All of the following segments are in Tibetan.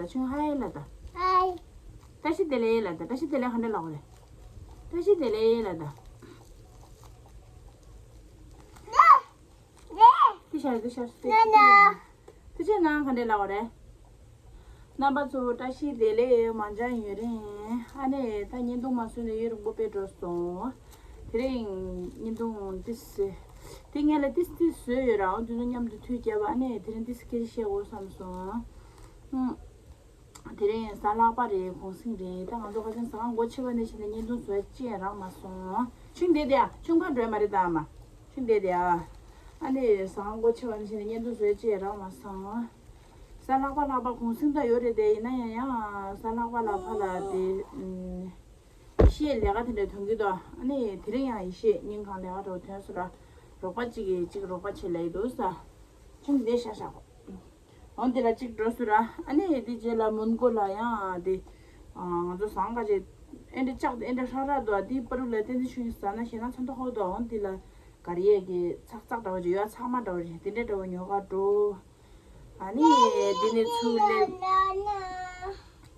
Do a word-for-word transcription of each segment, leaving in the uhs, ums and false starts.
ད་ཆུང་ཧའི་ལ་ད། ཧའི། བཀྲ་ཤིས་བདེ་ལེགས་ལ་ད། བཀྲ་ཤིས་བདེ་ལེགས་ག་འདྲ་ལབ་དགོས་རེད། བཀྲ་ཤིས་བདེ་ལེགས་ལ་ད། ཏི་ཤར་ཏི་ཤར་ཏི་ཤར། ཏི་ཤར་ནང་ག་འདྲ་ལབ་དགོས་རེད། རྣམ་པ་ཚོ་བཀྲ་ཤིས་བདེ་ལེགས། མ་འཇགས་ཡུན་རིང་། ཨ་ནི་ད་བརྙན་ཐུང་མ་བཟོས་ནས་ཡུན་རིང་པོ་དཔེ་འགྲོ་སོང་། དེ་རིང་བརྙན་ཐུང་ཏིས་དེ་ངས་ལ་ཏིས་ཏིས་བཟོས་ཡོད་ར། འོ་དེ་ཚོ་མཉམ་དུ་མཐུད་བརྒྱབ་པ། ཨ་ནི་དེ་རིང་ཏིས་སྐད་ཆ་བཤད་དགོས་བསམ་སོང་། ཨང་། དེ་རིང་གཟའ་ལྷག་པ་རེད། གུང་གསེང་རེད། ད་ང་ཚོ་ཁ་སང་གཟའ་འཁོར་ཕྱི་པ་ནས་བྱས་ནས་བརྙན་ཐུང་བཟོ་ཡ་ཅི་ཡང་རག་མ་སོང་། ཆུང་དེ་དེ་ཨ་ཆུང་ཕར་འགྲོ་ཡ་མ་རེད་ད་ཨ་མ། ཆུང་དེ་དེ་ཨ། ཨ་ནི་གཟའ་འཁོར་ཕྱི་པ་ནས་བྱས་ནས་བརྙན་ཐུང་བཟོ་ཡ་ཅི་ཡང་རག་མ་སོང་། གཟའ་ལྷག་པ་ལྷག་པ་གུང་གསེང་ད་ཡོད་རེད་དེ། ཡིན་ན་ཡང་ཡང་གཟའ་ལྷག་པ་ལ་ཕར་ལ་དེ་ཨུམ། ཡེ་ཤེས་ལས་ཀ་དེ་འདྲ་ཐོན་གྱི་འདུག་ཨ་ནི་དེ་རིང་ཡང་ཡེ་ཤེས་སྙིང་གང་ལས་ཀ་འགྲོ་ཐོན་སོང་ར། རོགས་པ་གཅིག་གིས་གཅིག་རོགས་པ་བྱེད་ལེ་འདུག་ས། ཆུང་དེ་ཤ་ཤ་གོ། འོ་འདི་ལ་གཅིག་འགྲོ་སོང་ར། ཨ་ནི་དེ་རྗེས་ལ་མོན་གྷོ་ལ་ཡང་དེ། ང་ཚོ་ཟངས་དཀར་ཅིག་ཨེ་འདྲ་ལྕགས་དེ་ཨེ་འདྲ་ཧྲ་ཧྲ་འདུག་དེའི་པ་རུ་ལ་བསྟན་འཛིན་ཆོས་དབྱིངས་ཟ་ན་ཞེ་ན་ཚོན་མདོག་ཧོ་འདུག་འོ་འདི་ལ་གར་ཡས་ཀྱི་ཚག་ཚག་འདྲ་བོ་ཅིག་ཡོད། ཚགས་མ་འདྲ་བོ་ཅིག་དེ་འདྲ་འདྲ་བོ་ཉོ་ག་འགྲོ། ཨ་ནི་དེ་ནས་ཚུར་སླེབས།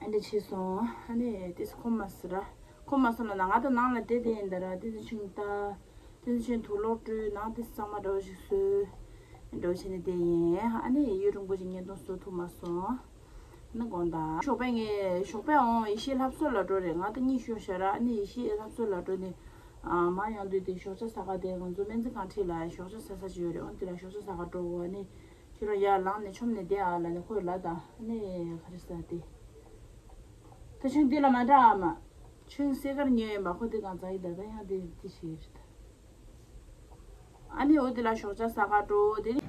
ཨ་འདྲ་བྱས་སོང་། ཨ་ནི་དེ་ཁོམ་མ་སོང་ར། ཁོམ་མ་སོང་ལ་ན་ང་ད་ནང་ལ་བསྡད་བསྡད་ཡིན་ད་ར། དེ་ཚོ་ཆུང་ད། དེ་ཚོ་ཆུང་དུག་ལོག་བཀྲུས། ནང་དེ་གཙང་མ་འདྲ་བོ་ཞིག་བཟོས། འདྲ་བོ་བྱས་ནས་བསྡད་ཡིན། ཨ་ནི་ཡུན་རིང་པོ་ཞིག་བརྙན་ཐུང་བཟོ་ཐུབ་མ་སོང་། ནི་དགོངས་དག་ཞོགས་པ་ངས་ཞོགས་པ་འོང་ཡེ་ཤེས་ལྷ་གསོལ་ལ་འགྲོ་རེད། ང་ད་གཉིད་ཤོར་ཤག་ར། ཨ་ནི་ཡེ་ཤེས་ལྷ་གསོལ་ལ་འགྲོ་ནས། ཨ་མར་ཡོང་དུས་དེ་ཞོགས་ཇ་ཟ་ག་དེ་ང་ཚོ་སྨན་རྩིས་ཁང་འཁྲིས་ལ་ཞོགས་ཇ་ཟ་ས་ཅིག་ཡོད་རེད། འོ་དེ་ལ་ཞོགས་ཇ་ཟ་ག་འགྲོ་དགོས། ཨ་ནི། ཁྱོད་རང་ཡར་ལངས་ནས་ཆོམ་ནས་བསྡད་ཨ་ལབ་ནས་ཁོས་ལབ་དང་། ཨ་ནི་ག་རེ་ཟ་དེ། ད་ཆུང་འདི་ལ་མ་འདྲ་ཨ་མ། ཆུང་སེ་གར་ཉོས་ཡིན་པ། ཁོ་དེ་གང་ཟ་ཡི་ད། ད་ཡང་དེ་དེ་ཞིག་རེད། ཨ་ནི་འོ་དེ་ལ་ཞོགས་ཇ་ཟ་ག་འགྲོ་དེ་ནི།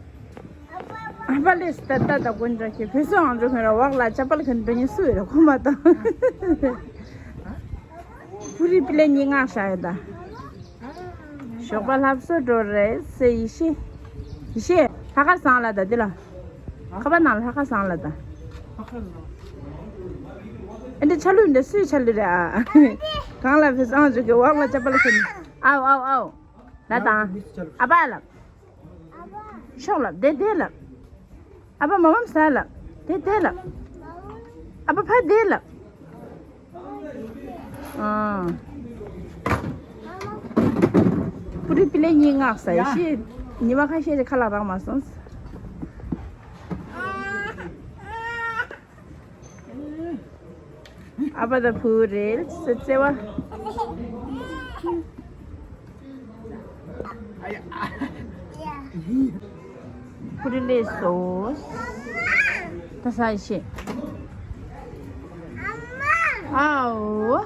ཨ་ཕ་ལེས་ད་ད་ད་དགོན་འདྲ་ཁྱེད་ཕེ་སོ་ང་ཚོ་ཁོན་ར་འོག་ལ་ཅ་པལ་ཁོན་འདྲ་ཉི་སུ་ཡོད་ར་ཁོ་མ་ད། ཕུ་རི་པི་ལེ་གཉིས་མངགས་བཞག་ཡོད་ད། ཞོགས་པ་ལྷ་གསོལ་འགྲོ་རེད་ཟེར། ཡེ་ཤེས། ཡེ་ཤེས་ལྷག་དཀར་བཟང་ལ་ད་འདི་ལ། ཁ་པར་ནང་ལ་ལྷག་དཀར་བཟང་ལ་ད། ཨ་འདི་ཆ་ལུགས་འདི་སུའི་ཆ་ལུགས་རེད་ཨ། གང་ལ་བུ་བཟང་ཅིག་གི་འོག་ལ་ཅ་པ་ལ་ཁྱེར་ནས། ཨའོ་ཨའོ་ཨའོ། ལ་དང་། ཨ་ཕ་ལ། ཤོག་ལབ་དེ་དེ་ལབ། ཨ་ཕ་མ་མམ་ཟ་ལབ། དེ་དེ་ལབ། ཨ་ཕ་ཕ་དེ་ལབ། ཨ། པུ་རི་པི་ལེ་གཉིས་མངགས་ས་ཡེ་ཤེས། ཉི་མ་ཁ་ཤས་རེ་ཁ་ལག་རག་མ་སོང་། ཨ་ཕ་ད་བུ་རེད་ཟེར་བརྩེ་བ། པུ་རི་ལེ་སོ། ད་ས་ཡེ་ཤེས། ཨའོ།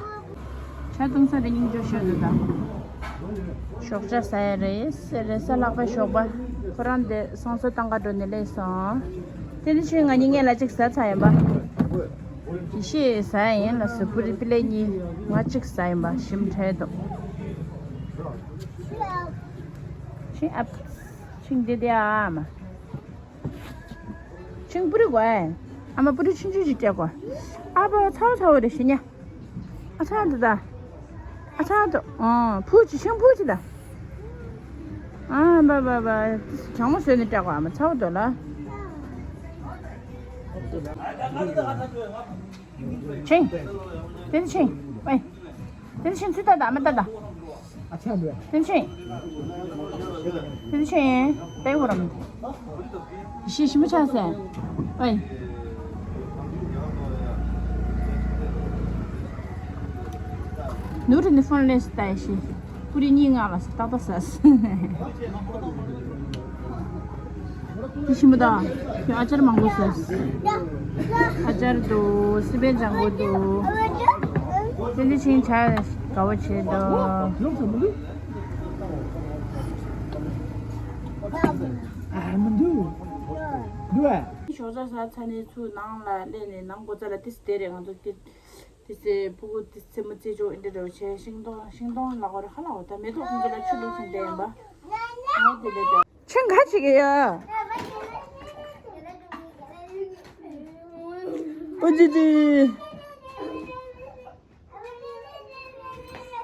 ཆ་ཏུང་ས་རེ་སྙིང་རྗེ་ཤོད་འདུག་ད། ཞོགས་ཇ་ཟ་ཡ་རེད་ཟེར་རེད་ས་ལྷག་པའི་ཞོགས་པ། ཁོ་རང་དེ་སོང་ས་བཏང་ག་འགྲོ་ནས་སླེབས་སོང་། དེ་ནི་ཆུང་ང་གཉིས་ངས་ལ་གཅིག་ཟ་ཚར་ཡིན་པ། ཡེ་ཤེས་ཟ་ཡ་ཡིན་ལ་ཟེར། པུ་རི་པི་ལེ་གཉིས་ང་གཅིག་ཟ་ཡིན་པ་ཞིམ་དྲགས་འདུག་ཆིང་ཨ། ཆིང་དེ་དེ་ཨ་མ། ཆིང་པུ་རི་གོ་ཨེ། ཨ་མ་པུ་རི་ཆུང་ཆུང་ཞིག་སྤྲད་གོ། ཨ་ཕ་ཚ་བོ་ཚ་བོ་རེད་ཤི་ཉ། ཨ་ཚ་འདི་ད། ཨ་ཚ་འདི། ཨ་ཕུ་ཅི་ཆིང་ཕུ་ཅི་ད། ཨ་བ་བ་བ། གྲང་མོ་བཟོས་ནས་སྤྲད་གོ་ཨ་མ་ཚ་བོ་འདུག་ལ། ཆིང་། དེ་ནི་ཆིང་། ཨེ། དེ་ནི་ཆིང་ཚུར་ལྟ་ད་མ་ལྟ་ད། དེ་ནི་ཆིང་། དེ་ནི་ཆིང་། དེ་བོ་རམ། ཤི་ཤི་མི་ཆ་སེ། ཨེ། ནུ་རི་ནི་ཕོན་ལེན་སི་ཏའི་ཤི། པུ་རི་གཉིས་མངགས་ལ་སི་ཏག་ཏག་ཟ་སི། དེ་ཤི་མི་ད། ཁྱོད་ཨ་ཅར་མང་པོ་ཟ་སི། ཨ་ཅར་འདུག་སི་པན་ལྗང་གུ་འདུག་དེ་འདི་ཆིང་ཆ་དགའ་བོ་བྱེད་འདུག་ཨ་མི་འདུག་འདུག་ཨ། ཞོགས་ཇ་ཟ་ཚར་ནས་ཚུར་ནང་ལ་སླེབས་ནས་ནང་སྒོ་རྩ་ལ་ཏིས་བསྡད་རེད། ང་ཚོ་ཏི་ཏི་སེ་ཕྲུ་གུ་ཏི་སེ་མོ་རྩེ་ཅོག་འདི་འདྲ་བྱས། ཤིང་སྡོང་ཤིང་སྡོང་ལ་གོ་ར་ཧ་ལ་འོ་ད་མེ་ཏོག་ཁོང་ཚོ་ལ་ཆུ་བླུགས་ཤིང་བསྡད་ཡིན་པ། ང་དེ་འདྲ་འདྲ། ཆེན་ག་ཅིག་ཡ། ཨོ་ཙི་ཙི།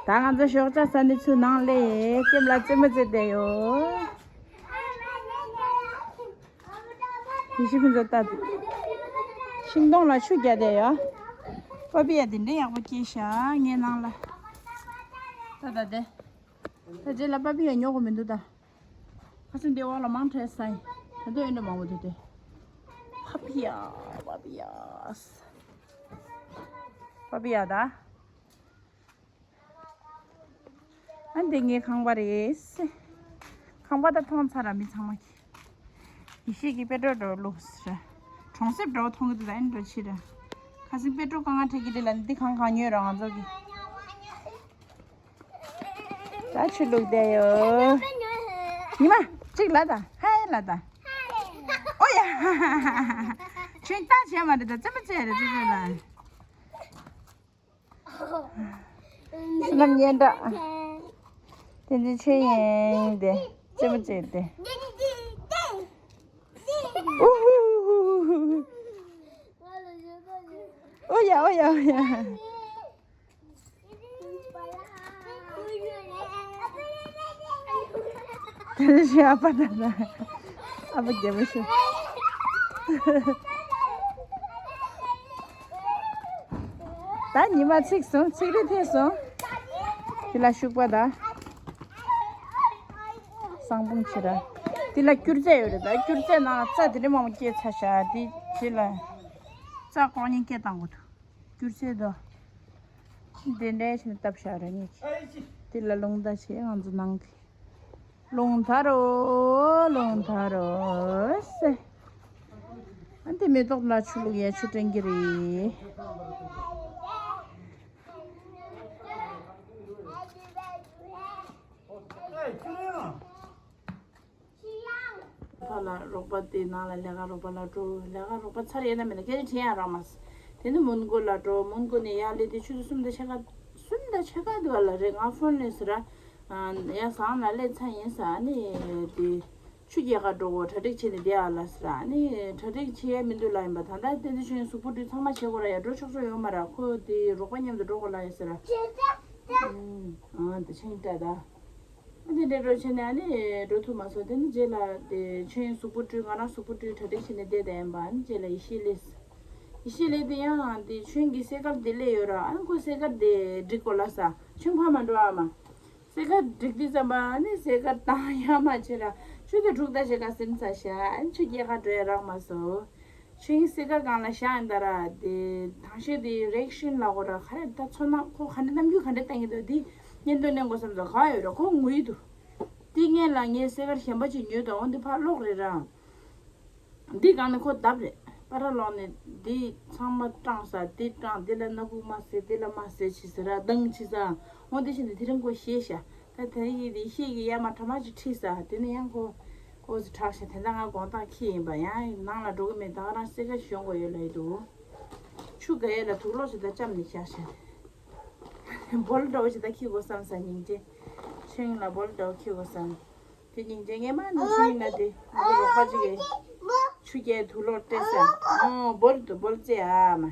ད་ང་ཚོ་ཞོགས་ཇ་ཟ་ནས་ཚུར་ནང་སླེབས། ཀེམ་ལ་རྩེད་མོ་རྩེ་བསྡད་ཡོད། ཡེ་ཤེས་ཁོང་ཚོ་ལྟ་དུས། ཤིང་སྡོང་ལ་ཆུ་རྒྱག་བསྡད་ཡོད། པ་པི་ཡ་དེ་འདྲའི་ཡག་པོ་སྐྱེས་ཤག་ངའི་ནང་ལ། ད་ད་དེ། ད་རྗེས་ལ་པ་པི་ཡ་ཉོ་དགོས་མི་འདུག་ད། ཁ་སང་འདི་འོག་ལ་མང་དྲགས་ས་ཡིན། ད་དུང་ཨེ་འདྲ་མང་པོ་འདུག་སྟེ། པ་པི་ཡ། པ་པི་ཡ། པ་པི་ཡ་ད། ཨ་འདི་ངའི་ཁང་པ་རེད། ཁང་པ་ད་མཐོང་ཚར་ར་མི་ཚང་མ་གི། ཡེ་ཤེས་ཀྱི་པེ་ཏྲོ་འགྲོ་ལུགས་ཟེར། གྲོང་གསེབ་འགྲོ་མཐོང་གི་འདུག་ད་ཨེ་འགྲོ་ཕྱིར་ར། ཁ་སང་པེ་ཏྲོ་དཀའ་ངལ་འཕྲད་ཀྱི་རེད་ལ་འདི་གང་གང་ཉོས་ར་ང་ཚོ་གི། ད་ཆུ་བླུགས་བསྡད་ཡོད། ཉི་མ་གཅིག་ལ་ད་ཧའི་ལ་ད། ཨོ་ཡ། ཁྱོད་ལྟ་བྱས་མ་རེད་ད་རྩེད་མོ་རྩེ་རེད་རྩེད་མོ་ལ། བསོད་ནམས་སྙན་གྲགས། བསྟན་འཛིན་ཆོས་དབྱིངས་དེ་རྩེད་མོ་རྩེ་དེ། ཨུ་ཧུ་ཧུ་ཧུ་ཧུ། ཨོ་ཡ་ཨོ་ཡ་ཨོ་ཡ། དེ་ནས་ཞེས་ཨ་ཕ་ད་ད། ཨ་ཕ་རྒྱལ་པོ་ཞུ། ད་ཉི་མ་ཚིག་སོང་ཚིག་རེ་ཐེབས་སོང་། དེ་ལ་ཤུག་པ་ད། སང་བུང་ཆེ་ར། དེ་ལ་སྐྱུར་རྫས་ཡོད་རེད་ད་སྐྱུར་རྫས་ནང་ལ་རྩྭ་དེ་འདྲ་མང་པོ་སྐྱེས་ཚར་ཤག་དེ་རྗེས་ལ། རྩྭ་ལྐོག་ཉན་སྐྱེས་བཏང་དགོས་འདུག་སྐྱུར་རྫས་ད། དེ་འདྲའི་ཆེ་ནས་བཏབ་བཞག་རེད་ངས་ཀྱིས། དེ་ལ་རླུང་རྟ་བྱས་ང་ཚོ་ནང་གི། རླུང་དར་རོ་རླུང་དར་རོ་ཟེ། ཨ་འདི་མེ་ཏོག་ལ་ཆུ་བླུག་ཡ་ཆུ་སྤྲིན་གྱི་རེད། ཕ་ལ་རོགས་པ་དེ་ནང་ལ་ལས་ཀ་རོགས་པ་ལ་འགྲོ་ལས་ཀ་རོགས་པ་ཚར་ཡོད་ན་མེད་ན་སྐད་ཆ་དྲིས་ཡང་རག་མ་སོང་། དེ་ནི་མོན་གྷོ་ལ་འགྲོ་མོན་གྷོ་ནས་ཡར་སླེབས་དུས་ཆུ་ཚོད་གསུམ་དང་ཕྱེད་ཀ་གསུམ་དང་ཕྱེད་ཀ་འདི་བ་ལ་རེད་ང་ཕོན་ལས་ཟེར་ར། ཡ་ཟང་ལ་སླེབས་ཚར་ཡིན་ཟེར་ཨ་ནི་དེ་ཆུ་རྐྱལ་ཁ་འགྲོ་གོ་གྲ་སྒྲིག་བྱས་ནས་བསྡད་ཨ་ལ་ཟེར་ཨ་ནི་གྲ་སྒྲིག་བྱེད་ཡ་མི་འདུག་ལ་ཡིན་པ་ད་ལྟ་བསྟན་འཛིན་ཆོས་དབྱིངས་གཟུགས་པོ་བཀྲུས་ཚང་མ་བྱེད་དགོས་ར་ཡ་འགྲོ་ཆོག་ཆོག་ཡོད་མ་ར་ཁོ་དེ་རོགས་པ་མཉམ་དུ་འགྲོ་དགོས་ལ་ཡ་ཟེར་ར། ཨང་དེ་ཆེན་བཀྲ་ད། ཨ་དེ་འདྲ་འགྲོ་བྱས་ནས་ཨ་ནི་འགྲོ་ཐུབ་མ་སོང་དེ་ནི་རྗེས་ལ་དེ་ཆོས་དབྱིངས་གཟུགས་པོ་བཀྲུས་ང་རང་གཟུགས་པོ་བཀྲུས་གྲ་སྒྲིག་བྱས་ནས་བསྡད་བསྡད་ཡིན་པ་ཨ་ནི་རྗེས་ལ་ཡེ་ཤེས་སླེབས། ཡེ་ཤེས་སླེབས་དེ་ཡང་དེ་ཆོས་དབྱིངས་ཀྱི་སེ་གར་དེ་སླེབས་ཡོད་ར་ཨ་ནི་ཁོ་སེ་གར་དེ་སྒྲིག་དགོས་ལ་ས་ཆུང་ཕ་མ་འགྲོ་ཨ་མ། སེ་གར་སྒྲིག་དུས་ཙམ་པ་ཨ་ནི་སེ་གར་བཏང་ཡ་མ་བྱེད་ར་ཆུ་དེ་དྲུག་ད་བྱེད་ཀ་ཟིན་ཚ་ཤ་ཨ་ནི་ཆུ་སྐྱེལ་ཁ་འགྲོ་ཡ་རག་མ་སོང་། ཆུ་ཡིན་སེ་གར་སྒང་ལ་བཞག་ཡིན་ད་ར་དེ་དང་ཤོས་དེ་རེག་ཤིན་ལ་གོ་ར་ག་རེ་ད་ཚོར་སྣང་ཁོ་ག་འདྲ་གནམ་རྒྱུན་ག་འདྲ་བཏང་གི་འདུག་དེ་བརྙན་ཐུང་ལེན་དགོས་བསམ་ཚོ་ག་ཡོད་ར་ཁོ་ངུ་ཡི་འདུག་དེ་སྔན་ལ་ངས་སེ་གར་གཞན་པ་ཅིག་ཉོས་དང་འོ་འདི་ཕར་སློག་རེད་ར། འདི་སྒང་ནས་ཁོ་བརྡབ་རེད། པ་ར་ལོག་ནས་འདི་ཚང་མ་སྐྲངས་ས་འདི་སྐྲངས་འདི་ལ་སྣ་ཁུག་མ་ཟེར་འདི་ལ་མ་ཟེར་བྱས་ཟེར་ར་སྡང་བྱས་ས། འོ་འདི་བྱས་ནས་དེ་རིང་ཁོ་ཤེས་ཤག་ད་དེ་ཡི་འདི་ཤེས་ཀྱི་ཡ་མ་གྲ་མ་ཅིག་ཁྲིད་ས་དེ་ནས་ཡང་ཁོ་ཁོ་ཚོ་དྲག་ཤག་དེ་འདྲ་ང་དགོང་དག་ཁྱི་ཡིན་པ་ཡང་ནང་ལ་འགྲོ་གི་མེད་ད་ག་རང་སེ་ག་ཞོན་དགོས་ཡོད་ལ་ཡི་འདུག་ཆུ་ག་ཡ་ལ་དུག་ལོག་ཅིག་ད་བཅམ་ནས་བཞག་ཤག་བོལ་འདྲ་བོ་ཅིག་ད་ཁྱི་དགོས་བསམ་ས་སྙིང་རྗེ་ཆུ་ཡིན་ལ་བོལ་འདྲ་བོ་ཁྱི་དགོས་བསམ། དེ་སྙིང་རྗེ་ངས་མ་ནུ་ཆུ་ཡིན་ན་དེ་ང་ཚོ་རོགས་པ་ཅིག་གིས་ཆུ་རྐྱལ་དུག་ལོག་སྤྲད་ས། ཨོ་བོལ་དུ་བོལ་རྩེ་ཨ་མ།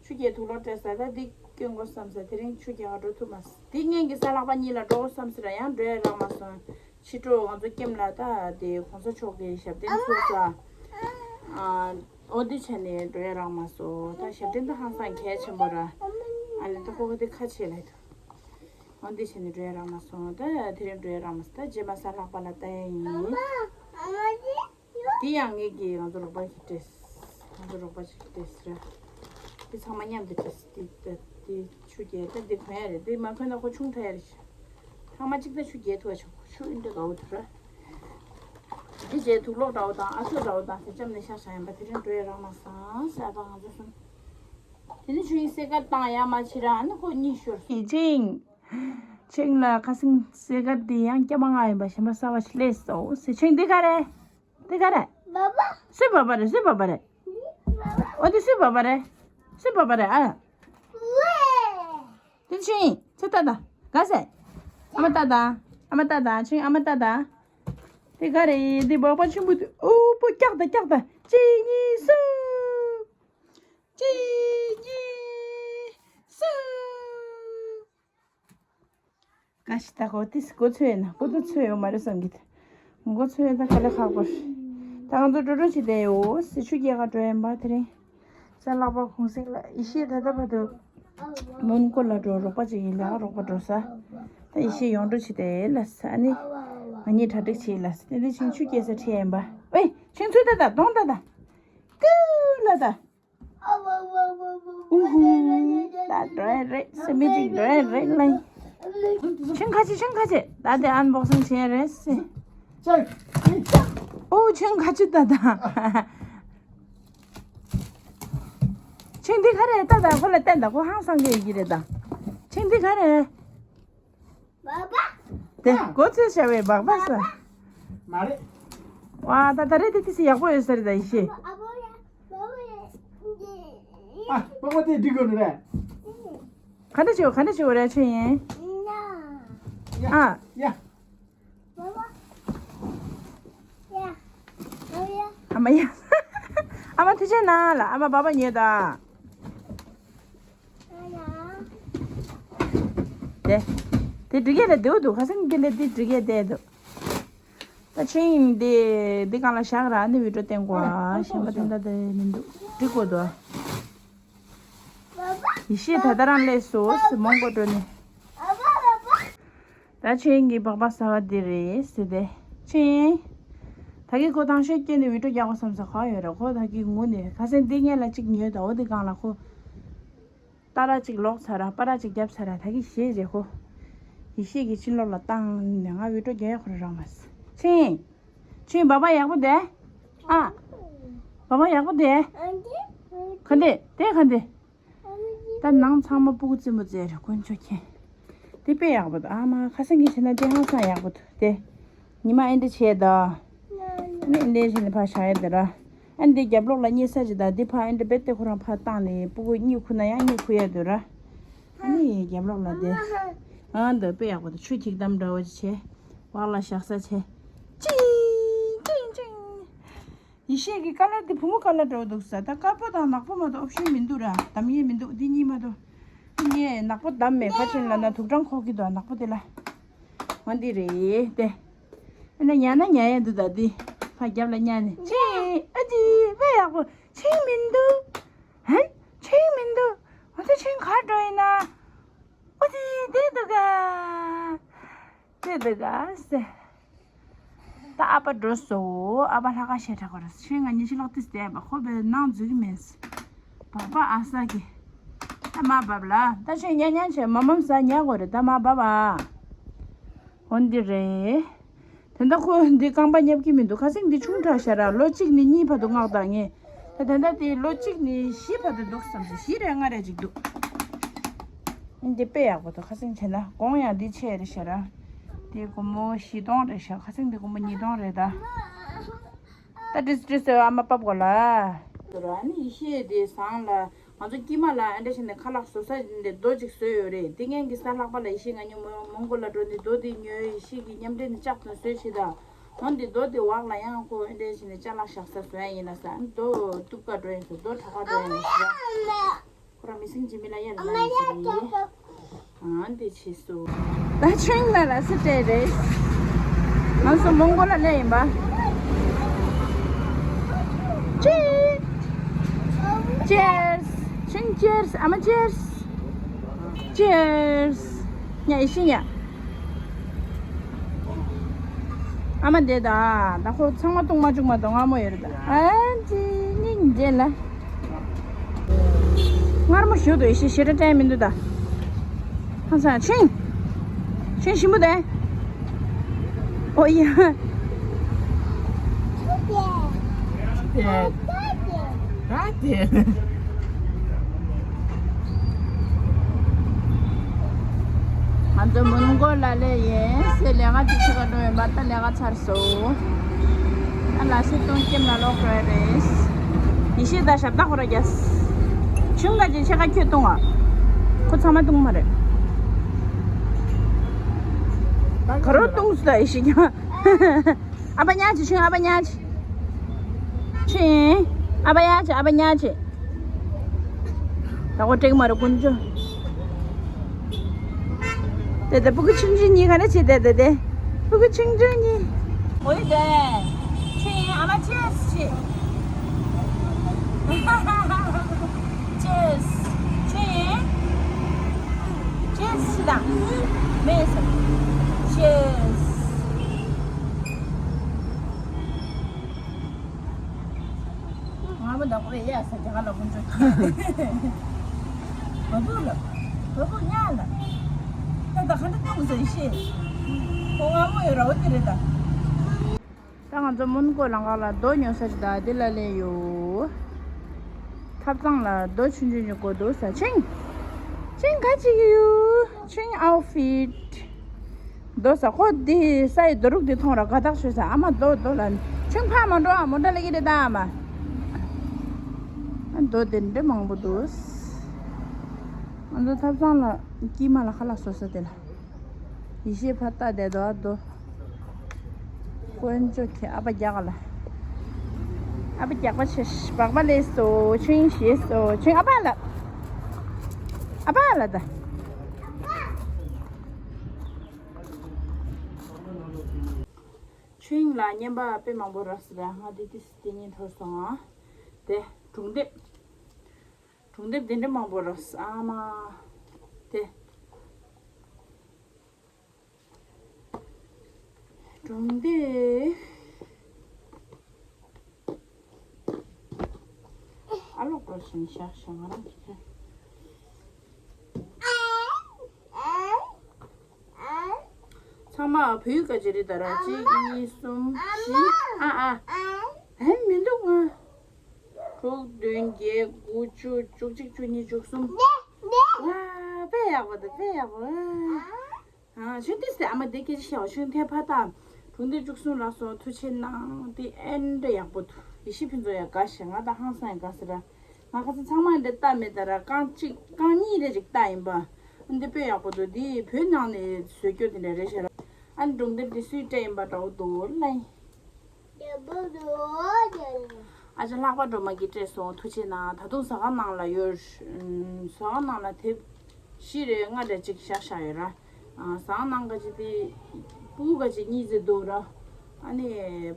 ཆུ་རྐྱལ་དུག་ལོག་སྤྲད་ས་ད་འདི་སྐྱོན་དགོས་བསམ་ས་དེ་རིང་ཆུ་རྐྱལ་ག་འགྲོ་ཐུབ་མ་སོང་། དེ་སྔན་གྱི་ས་ལྷག་པ་གཉིས་ལ་འགྲོ་དགོས་བསམ་ས་ར་ཡང་འགྲོ་ཡ་རག་མ་སོང་། ཕྱི་དྲོ་ང་ཚོ་ཀེམ་ལ་ད་དེ་གོང་ས་མཆོག་གི་ཞབས་བརྟན་ཚུགས་ས། ཨ་འོ་དེ་བྱས་ནས་འགྲོ་ཡ་རག་མ་སོང་ད་ཞབས་བརྟན་ད་ཧང་སང་གལ་ཆེན་པོ་ར། ཨ་ལེ་ད་ཁོ་ཁོ་དེ་ཁ་ཆེ་ལ་ད། འོ་འདི་བྱས་ནས་འགྲོ་ཡ་རག་མ་སོང་ད་དེ་རིང་འགྲོ་ཡ་རག་མ་སོང་ད་རྗེས་མ་གཟའ་ལྷག་པ་ལ་ལྟ་ཡ་ཡིན། དེ་ཡང་ངེད་ཀྱིས་ང་ཚོ་རོགས་པ་ཞིག་སྤྲད། ང་ཚོ་རོགས་པ་ཞིག་སྤྲད་ཟེར། དེ་ཚང་མ་མཉམ་དུ་སྤྲད་དེ་ད་དེ་ཆུ་རྐྱལ་ད་དེ་གོན་ཡ་རེད་དེ་མ་གོན་ན་ཁོ་ཆུང་དྲགས་ཡ་རེད་ཤག་ཐེངས་མ་གཅིག་ད་ཆུ་རྐྱལ་ཐུབ་པ་ཆོག་ཆུ་ཨིན་འདྲ་དགའ་བོ་ཐུབ་ར། དེ་རྗེས་དུག་ལོག་འདྲ་བོ་དང་ཨ་ཚོ་འདྲ་བོ་དང་དེ་ཅམ་ནས་ཤག་ཤག་ཡིན་པ་དེ་རིང་འགྲོ་ཡ་རག་མ་སོང་ཟེར་བ་ང་ཚོ་གསུམ། དེ་ནི་ཆུ་ཡིན་སེ་གར་བཏང་ཡ་མ་ཕྱི་ར་ཨ་ནི་ཁོ་གཉིད་ཤོར་སོང་། ཡིན་ཅིང་། ཆིང་ལ་ཁ་སང་སེ་གར་འདི་ཡང་སྐྱ་མ་ང་ཡིན་པ་གཞན་པ་གསར་བ་ཞིག་སླེབས་སོང་ཟེར་ཆིང་འདི་ག་རེད། འདི་ག་རེད། སུའི་བ་བ་རེད་སུའི་བ་བ་རེད། འོ་འདི་སུའི་བ་བ་རེད། སུའི་བ་བ་རེད་ཨ། འདི་ཆིང་ཚེ་ལྟ་ད། ག་ཟེ། ཨ་མ་ལྟ་ད། ཨ་མ་ལྟ་ད་ཆིང་ཨ་མ་ལྟ་ད། འདི་ག་རེད་འདི་བ་བ་ཆེན་པོ་འདི་ཨོ་པོ་སྐྱག་ད་སྐྱག་ད་གཅིག་གཉིས་གསུམ། གཅིག་གཉིས་གསུམ། ག་ཞིག་ད་གོ་ཏིས་གོ་ཚོད་ཡོད་ན་གོ་ཏོ་ཚོད་ཡོད་མ་རེད་བསམ་གི་ད། གོ་ཚོད་ཡོད་ད་དཀའ་ལས་ཁག་པོ་རེད། ད་ང་ཚོ་འགྲོ་འགྲོ་བྱེད་བསྡད་ཡོད་སི་ཆུ་རྒྱལ་ཁ་འགྲོ་ཡིན་པ་དེ་རིང་། གསན་ལགས་པ་གུང་སེང་ལགས། ཡེ་ཤེས་ད་ལྟ་བར་དུ་མོན་གྷོ་ལ་འགྲོ། རོགས་པ་ཅིག་ཡིན་ལ་རོགས་པ་འགྲོ་ས། ད་ཡེ་ཤེས་ཡོང་འགྲོ་བྱེད་དེ་ལ་ས་ནི། ང་གཉིས་གྲ་སྒྲིག་བྱེད་ལ་ས། དེ་འདི་ཆིང་ཆུ་སྐྱེས་ས་ཁྲིད་ཡིན་པ། ཨེ་ཆིང་ཚུལ་ད་ད་གདོང་ད་ད། ཀུ་ལ་ད། ཨུ་ཧུ། ད་འགྲོ་ཡ་རེད་ས། མི་ཅིག་འགྲོ་ཡ་རེད་ལ། ཆིང་ཁ་ཆེ་ཆིང་ཁ་ཆེ། ད་དེ་ཨན་བོག་སིང་བྱེད་ཡ་རེད་ས། ཨོ་ཆིང་ཁ་ཆེ་ད་ད། ཆིང་འདི་ག་རེ་ད་ད་ཁོ་ལ་བསྟན་ད་ཁོ་ཧང་སང་གི་ཡོད་ཀྱི་རེད་ད། ཆིང་འདི་ག་རེ། དེ་སྒོ་ཚོས་བྱ་བའི་སྦག་སྦག་ས། མ་རེད། ཝ་ད་ད་རེད་དེ་དེ་སི་ཡག་པོ་ཡོད་ས་རེད་ད་ཡེ་ཤེས། ཨ་སྤོག་པ་དེ་འགྲིག་དགོས་ནི་རེད། ག་འདྲ་བྱེད་ག་འདྲ་བྱེད་རེད་ཆིང་ཡིན། ཡ་ཨ་ཡ། ཨ་མ་ཡ། ཨ་མ་ཐུགས་རྗེ་གནང་ལ། ཨ་མ་སྦག་སྦག་ཉོས་ད། དེ། དེ་འགྲིག་ཡས་ལ་བདེ་བོ་འདུག་ཁ་སང་གི་ལས་དེ་འགྲིག་ཡས་བསྡད་འདུག་ད་ཆིང་འདི་འདི་གང་ལ་བཞག་ར་ནི་བི་ཌིའོ་བསྟན་གོ་ཨ། གཞན་པ་དེ་འདྲ་དེ་མི་འདུག་འགྲིག་གོ་འདུག་ཡེ་ཤེས་ད་ལྟ་རང་སླེབས་སོང་ཟེར་མོན་གྷོ་འགྲོ་ནས། ད་ཆིང་གི་སྦག་སྦག་ཟ་བ་འདི་རེད་ཟེར་ཏེ། ཆིང་། ད་གི་ཁོ་དང་ཤོད་སྐྱེས་ནས་བི་ཌིའོ་རྒྱག་གོ་བསམ་ས་ག་ཡོད་ར། ཁོ་ད་གི་ངུ་ནས་ཁ་སང་འདི་ངས་ལ་གཅིག་ཉོས་ད། འོ་དེ་གང་ལ་ཁོ། ཏ་ར་གཅིག་ལོག་ཚར་ར། པ་ར་གཅིག་བརྒྱབ་ཚར་ར། ད་གི་ཞེས་རྗེས་ཁོ། ཡེ་ཤེས་ཀྱི་ཕྱི་ལོགས་ལ་བཏང་ནས་ང་བི་ཌིའོ་རྒྱག་ཡ་ཁོ་རང་རག་མ་སོང་། ཆིང་། ཆིང་སྦག་སྦག་ཡག་པོ་དེ། ཨ། སྦག་སྦག་ཡག་པོ་དེ། ག་འདི་དེ་ག་འདི། ད་ནང་ཚང་མ་སྤུ་གུ་རྩེད་མོ་རྩེ་རེད་དཀོན་མཆོག་མཁྱེན། དེ་དཔེ་ཡག་པོ་འདུག་ཨ་མ་ཁ་སང་གི་བྱས་ན་དེ་ཧང་སང་ཡག་པོ་འདུག་དེ། ཉི་མ་ཨེ་འདྲ་བྱས་ད། ཨ་ནི་ཨེ་འདྲ་བྱས་ནས་ཕར་བཞག་ཡ་དེ་ར། ཨ་ནི་དེ་རྒྱབ་ལོགས་ལ་རྙེད་ས་ཅིག་ད་དེ་ཕར་ཨེ་འདྲ་རྦད་དེ་ཁོ་རང་ཕར་བཏང་ནས་སྤུ་གུ་གཉིད་ཁུག་ན་ཡང་གཉིད་ཁུག་ཡ་དེ་ར། ཨ་ནི་རྒྱབ་ལོགས་ལ་དེ། ཨ་འདི་དཔེ་ཡག་པོ་འདུག་ཆུ་ཁྱིག་དམ་འདྲ་བོ་ཅིག་བྱས། འོག་ལ་བཞག་ས་བྱས། ཅིང་ཅིང་ཅིང་། ཡེ་ཤེས་ཀྱི་ཀ་ལར་དེ་བུ་མོ་ཀ་ལར་འདྲ་བོ་འདུག་ས། ད་དཀར་པོ་དང་ནག་པོ་མ་གཏོགས་ཨོབ་ཤན་མི་འདུག་ར། འདམ་ཡས་མི་འདུག་འདི་གཉིས་མ་གཏོགས། ངས་ནག་པོ་འདམ་མེད་ཁ་ཆེན་ལ་ན་དུག་སྦྲང་ཁོག་གི་འདུག་ནག་པོ་དེ་ལ། འོ་འདི་རེད་དེ། ཨ་ན་ཉལ་ན་ཉལ་ཡས་འདུག་ད་འདི། ཕ་རྒྱབ་ལ་ཉལ་ནས་ཆིང་། ཨ་ཙི་དཔེ་ཡག་པོ། ཆིང་མི་འདུག་ཧན། ཆིང་མི་འདུག་འོ་ད་ཆིང་གར་འགྲོ་ཡིན་ན། ཨ་ཙི་དེ་འདུག་ག་དེ་འདུག་ག་ཟེ། ད་ཨ་ཕ་འགྲོ་སོང་། ཨ་ཕ་ལྷག་ཁ་ཤས་དྲག་གོ་རེད། ཆིང་ང་གཉིས་ཕྱི་ལོགས་ཏིས་བསྡད་པ་ཁོ་བས་ནང་འཛུལ་གི་མེད། སྦག་སྦག་ཨ་ས་གི། ད་མ་བབ་ལ། ད་ཆིང་ཉལ་ཉལ་བྱས་མ་མམ་ཟ་ཉལ་གོ་རེད། ད་མ་བབ་ཨ། འོ་འདི་རེད། དེ་འདྲ་ཁོ་འདི་རྐང་པ་བརྙབ་ཀྱི་མི་འདུག་ཁ་སང་འདི་ཆུང་དྲགས་ཤག་ར། ལོ་གཅིག་ནས་གཉིས་བར་དུ་མངགས་དང་ངས། ད་དེ་འདྲ་དེ་ལོ་གཅིག་ནས་བཞི་བར་དུ་འདུག་བསམ་སོང་། བཞི་རེ་ལྔ་རེ་ཅིག་འདུག་འདི་དཔེ་ཡག་པོ་འདུག་ཁ་སང་བྱས་ན་གོང་ཡང་འདི་ཆེ་རེད་ཤག་ར། འདི་སྒོར་མོ་བཞི་སྟོང་རེད་ཤག་ཁ་སང་འདི་སྒོར་མོ་ཉིས་སྟོང་རེད་ད། ད་ཏིས་ཏིས་ཟེར་བ་ཨ་མ་པབ་གོ་ལ། ཨ་ནི་ཡེ་ཤེས་དེ་བཟང་ལ། ང་ཚོ་དཀྱིལ་མ་ལ་ཨ་འདྲ་བྱས་ནས་ཁ་ལག་བཟོ་ས་འདི་རྡོ་ཅིག་བཟོས་ཡོད་རེད། དེ་ངན་གྱི་ས་ལྷག་པ་ལ་ཡེ་ཤེས་ང་གཉིས་མོ་མོན་གྷོ་ལ་འགྲོ་ནས་རྡོ་དེ་ཉོས། ཡེ་ཤེས་ཀྱི་མཉམ་འབྲེལ་ནས་ལྕགས་དང་བཟོས་བྱས་ད། འོན་ཏེ་རྡོ་དེ་འོག་ལ་ཡང་ཁོ་ཨ་འདྲ་བྱས་ནས་ཅ་ལག་བཞག་ས་བཟོ་ཡ་ཡིན་ལ་ས། ཨ་ནི་རྡོ་སྟུག་པ་འགྲོ་ཡིན་ས། རྡོ་དྲག་པ་འགྲོ་ཡིན་ས། ཁོ་རང་མི་སེམས་ཀྱི་མི་ལ་ཡ་ལ་ན་ཡིན་ཟེར་ཡིན། ཨང་དེ་བྱས་སོ། ད་ཆིང་ལ་ལ་སི་སྤྲད་རེད། ང་ཚོ་མོན་གྷོ་ལ་སླེབས་ཡིན་པ། ཅི། Cheers. ཆིང་ཅི་ཡར་སི། ཨ་མ་ཅི་ཡར་སི། Cheers. ཉ་ཡི་ཤི་ཉ། ཨ་མ་འདས་ད། ད་ཁོ་ཚང་མ་བཏུང་མ་བཅུག་མ་གཏོགས་སྔ་མོ་ཡོད་རེད་ད། ཨ་ཙི་སྙིང་རྗེ་ལ། མངར་མོ་ཞུ་དུ་ཡི་ཤི་ཞེ་དྲག་སྤྲད་མི་འདུག་ད། ཧང་སང་ཆིང་། ཆིང་ཞིམ་པོ་དེ། ཨོ་ཡ། ད་དེ། ང་ཚོ་མོན་གྷོ་ལ་སླེབས་ཡིན་ཟེར་ལས་ཀ་ཅིག་བྱེད་ག་འགྲོ་ཡིན་པ། ད་ལས་ཀ་ཚར་སོང་། ད་ལ་སེ་སྟོང་ཁྱིམ་ལ་ལོག་འགྲོ་ཡ་རེད། ཡེ་ཤེས་ད་ཞབས་ཏག་ཁོ་ར་རྒྱས། ཆུང་ག་ཅིག་ཕྱེད་ཀ་ཁྱོད་བཏུང་ཨ། ཁོ་ཚང་མ་བཏུང་མ་རེད། ག་རོ་བཏུང་སུ་ད་ཡེ་ཤེས་ཀྱང་། ཨ་ཕ་ཉག་ཅིག་ཆིང་ཨ་ཕ་ཉག་ཅིག་ཆིང་། ཨ་ཕ་ཉག་ཅིག་ཨ་ཕ་ཉག་ཅིག་ད་ཁོ་སྤྲེག་མ་རེད་དཀོན་མཆོག་དེ་དེ་སྤུ་གུ་ཆུང་ཆུང་གཉིས་ག་རེ་བྱེད་དེ་དེ་དེ། སྤུ་གུ་ཆུང་ཆུང་གཉིས། འོ་ཡི་དེ། ཆིང་ཨ་མ་ཆེ་ཆེ། Cheers. Cheers. Cheers. ཤི་དང་། མེད་ཟེར། Cheers. ང་མི་འདང་པོ་རེད་ཡ་ས་རྒྱ་གར་ལ་ཁོང་ཚོ། བ་བུ་ལ། བ་བུ་ཉག་ལ། ད་ད་ཁ་འདྲ་གཏོང་ཟེར་ཤེས། ཁོ་ང་མོ་ཡོད་ར་བ་དེ་རེད་ད། ད་ང་ཚོ་མོན་གྷོ་ལམ་ཁ་ལ་རྡོ་ཉོ་ས་ཞིག་དང་དེ་ལ་སླེབས་ཡོད། ཐབ་ཚང་ལ་རྡོ་ཆུང་ཆུང་ཅིག་དགོས་འདུག་ཟེར། ཆིང་། ཆིང་ག་ཅིག་ཡོད། ཆིང་ཨའུ་ཕིད། རྡོ་ཟ་ཁོ་འདི་ས་ཡི་རྡོ་རུག་འདི་མཐོང་ར་དགའ་ཐག་ཆོད་ཟེར། ཨ་མ་རྡོ་རྡོ་ལ། ཆིང་ཕ་མ་འགྲོ་ཨ་མོ་འདྲ་ལ་གི་རེད་ད་ཨ་མ། ཨ་རྡོ་དེ་འདྲ་མང་པོ་འདུག་ང་ཚོ་ཐབ་ཚང་ལ་དཀྱིལ་མ་ལ་ཁ་ལག་བཟོ་ས་དེ་ལ། ཡེ་ཤེས་ཕ་ལྟ་བསྡད་དོ་ཨ་དོ། དཀོན་མཆོག་གི་ཨ་ཕ་རྒྱག་ལ། ཨ་ཕ་རྒྱག་པ་ཆེ་ཤི་སྦག་པ་ལས་སོ་ཆུང་ཤེས་སོ་ཆུང་ཨ་ཕ་ལ། ཨ་ཕ་ལ་ད། ཆུང་ལ་བརྙན་པ་དཔེ་མང་པོ་རག་སི་ར་ང་དེ་དེ་སི་དེ་གཉིས་འཐོར་སོང་ཨ། དེ་སྒྲུང་དེབ། སྒྲུང་དེབ་དེ་འདྲ་མང་པོ་རག་ཨ་མ། དེ། སྒྲུང་དེབ། ཨ་ལོག་འགྲོ་བཞིན་བཞག་བཞག་ང་རང་གི་ཁྱོད། ཚང་མ་བོད་ཡིག་ག་ཅི་རེད་ད་ར། གཅིག་གཉིས་གསུམ་བཞི། ཨ་ཨ། ཨེ་མི་འདུག་ང་། དྲུག་བདུན་བརྒྱད་དགུ་བཅུ་བཅུ་གཅིག་བཅུ་གཉིས་བཅུ་གསུམ། ཝ་དཔེ་ཡག་པོ་འདུག་དཔེ་ཡག་པོ། ཨ་ཆུང་དུས་སེ་ཨ་མ་དེ་སྐད་ཆ་བཤད་པ་ཆུང་དེ་ཕ་ཐག་སྒྲུང་དེབ་བཅུ་གསུམ་ལ་སོགས་ཐུགས་ཆེ་གནང་དེ་ཨེ་འདྲ་ཡག་པོ་འདུག་ཡེ་ཤེས་ཕུན་ཚོགས་ཡ་དགའ་ཞེ་ང་དང་ཧང་སང་ཡ་དགའ་ཟེར་ར། ང་ཁ་སང་ཚང་མ་འདི་ལྟ་མེད་ད་ར་རྐང་གཅིག་རྐང་གཉིས་རེ་ཅིག་ལྟ་ཡིན་པ། འདི་དཔེ་ཡག་པོ་འདུག་འདི་བོད་ནང་ནས་བཟོས་རྒྱུ་དེ་འདྲ་རེད་ཤག་ར། ཨ་ནི་སྒྲུང་དེབ་འདི་སུས་སྤྲད་ཡིན་པ་འདྲ་བོ་འདུག་ལ། ཨ་ཅག་ལྷག་པ་སྒྲོལ་མ་གིས་སྤྲད་སོང་ཐུགས་རྗེ་གནང་། ད་དུང་ཟ་ཁང་ནང་ལ་ཡོད། ཟ་ཁང་ནང་ལ་དེབ་བཞི་རེ་ལྔ་རེ་ཅིག་བཞག་བཞག་ཡོད་ར། ཟ་ཁང་ནང་ག་ཅིག་དེ་སྤུ་གུ་ག་ཅིག་གཉིས་ཙམ་འདུག་ར། ཨ་ནི་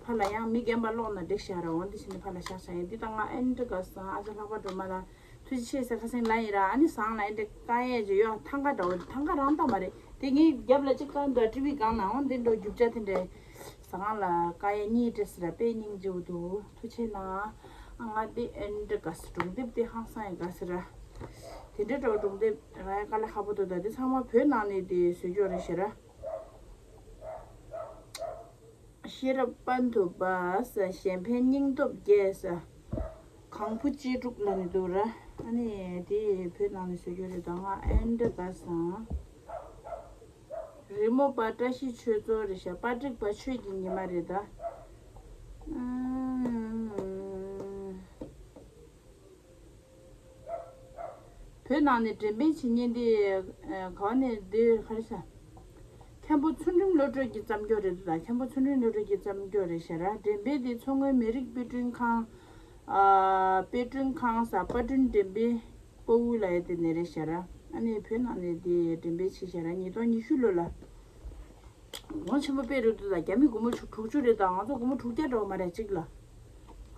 ཕར་ལ་ཡང་མི་རྒན་པ་ཀློག་ན་འགྲིག་ཤག་ར། འོ་འདི་བྱས་ནས་ཕར་ལ་བཞག་བཞག་ཡིན། འདི་ད་ང་ཨེ་འདྲ་དགའ་སོང་ཨ་ཅག་ལྷག་པ་སྒྲོལ་མ་ལ། ཐུགས་རྗེ་ཆེ་ཟེར་ཁ་སེང་ལབ་ཡིན་ར། ཨ་ནི་ཟ་ཁང་ལ་ཨེ་འདྲ་དཀའ་ཡས་ཅིག་ཡོད། ཐང་ག་འདྲ་བོ་ཐང་ག་རང་ལྟ་མ་རེད་དེ། ངའི་རྒྱབ་ལ་གཅིག་བཀང་འདུག་ཊི་ཝི་སྒང་ལ། འོ་འདི་འགྲོ་རྒྱུ་ཆ་དེ་འདྲ། ཟ་ཁང་ལ་དཀའ་ཡས་གཉིས་སྤྲད་ཟེར་ར། དཔེ་སྙིང་རྗེ་བོ་འདུག་ཐུགས་རྗེ་ཆེ་གནང་། ཨ་ང་འདི་ཨེ་འདྲ་དགའ་སོང་། སྒྲུང་དེབ་དེ་ཧང་སང་ཡས་དགའ་ཟེར་ར། དེ་འདྲ་འགྲོ་སྒྲུང་དེབ་ར་ཡ་དཀའ་ལས་ཁག་པོ་འདུག་ད་དེ་ཚང་མ་བོད་ནང་ནས་དེ་བཟོས་ཀྱོག་རེད་ཟེར་ར། ཤེས་རབ་དཔལ་དུ་སྦས་ཟེར། གཞན་ཕན་སྙིང་སྟོབས་རྒྱས་ཟེར། གང་བུ་གཅེས་ཕྲུག་ལབ་ནས་འདུག་ར། ཨ་ནི་དེ་བོད་ནང་ནས་བཟོས་རྒྱུ་རེད་ད། ང་ཨེ་འདྲ་དགའ་སོང་། རི་མོ་པ་བཀྲ་ཤིས་ཆོས་རྫོང་རེད་ཤག་པ་ཀྲིག་པ་ཆོས་ཀྱི་ཉི་མ་རེད་ད། ཨ། བོད་ནང་ནས་འགྲེམས་སྤེལ་བྱེད་མཁན་དེ། ཨ། ག་བ་ནས་འདི་ག་རེ་ཟ། མཁན་པོ་ཚུལ་ཁྲིམས་བློ་གྲོས་ཀྱིས་བརྩམས་ཀྱོག་རེད་འདུག་ད་མཁན་པོ་ཚུལ་ཁྲིམས་བློ་གྲོས་ཀྱིས་བརྩམས་ཀྱོག་རེད་ཤག་ར། འགྲེམས་སྤེལ་དེ་མཚོ་སྔོན་མི་རིགས་དཔེ་སྐྲུན་ཁང་། ཨ། དཔེ་སྐྲུན་ཁང་ཟེར་པར་སྐྲུན་འགྲེམས་སྤེལ་པ་དབུ་ལ་ཡ་དེ་ནས་རེད་ཤག་ར། ཨ་ནི་བོད་ནང་ནས་དེ་འགྲེམས་སྤེལ་བྱས་ཤག་ར། ཉིས་སྟོང་ཉི་ཤུ་ལོ་ལ། གོང་ཆེན་པོ་དཔེ་རུ་འདུག་ད་རྒྱ་མི་སྒོར་མོ་དྲུག་དྲུག་ཅུ་རེད་ད། ང་ཚོ་སྒོར་མོ་དྲུག་བརྒྱ་འགྲོ་མ་རེད་གཅིག་ལ།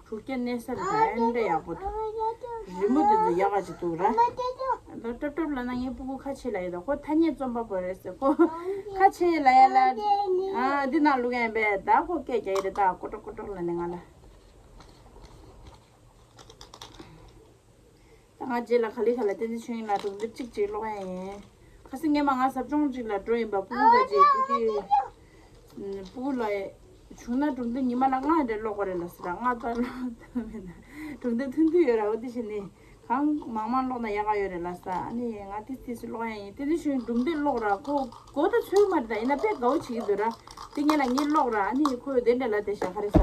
དྲུག་བརྒྱ་གནས་ས་རེད་ད། ཨེ་འདྲ་ཡག་པོ་འདུག་རི་མོ་དེ་ཚོ་ཡག་ག་ཅིག་འདུག་ར། ད་ཀྲབ་ཀྲབ་ལབ་ན་ངའི་སྤུ་གུ་ཁ་ཕྱེ་ལབ་ཡོད་ད། ཁོ་ཐ་སྙད་རྩོམ་པ་པོ་རེད་ཟེར། ཁོ་ཁ་ཕྱེ་ལབ་ཡ་ལ། ཨ། འདི་ནང་བླུག་ཡ་ཡིན་པས་ད། ཁོ་སྐད་རྒྱག་ཡི་རེད་ད། ཀོ་ཀྲོག་ཀོ་ཀྲོག་ལབ་ནས་ང་ལ། ད་ང་རྗེས་ལ་ག་ལེ་ག་ལེ་བསྟན་འཛིན་ཆོས་དབྱིངས་ལ་སྒྲུང་དེབ་གཅིག་གཅིག་ཀློག་ཡ་ཡིན། ཁ་སང་ངས་མ་ང་ཟབ་སྦྱོང་གཅིག་ལ་འགྲོ་ཡིན་པ། སྤུ་གུ་ག་ཅིག་དེ་དེ། སྤུ་གུ་ལ་བྱུང་ན་སྒྲུང་དེབ་ཉི་མ་ལ་ལྔ་རེ་ཀློག་དགོས་རེད་ལ་ཟེར། ལྔ་ཙམ་ཀློག་ད་མེད་ན་སྒྲུང་དེབ་ཐུང་ཐུང་ཡོད་ར། འོ་དེ་བྱས་ནས་གང་མང་མང་ཀློག་ན་ཡག་ག་ཡོད་རེད་ལ་ཟེར། ཨ་ནི་ང་ཏིས་ཏིས་ཀློག་ཡ་ཡིན། བསྟན་འཛིན་ཆོས་དབྱིངས་སྒྲུང་དེབ་ཀློག་ར། ཁོ་གོ་ད་ཚོད་མ་རེད་ད། ཡིན་ན་དཔེ་དགའ་བོ་བྱེད་ཀྱི་འདུག་ར། དེ་ངས་ལ་ངས་ཀློག་ར། ཨ་ནི་ཁོས་དེ་འདྲ་ལ་དེ་ཤ་ག་རེ་ཟ།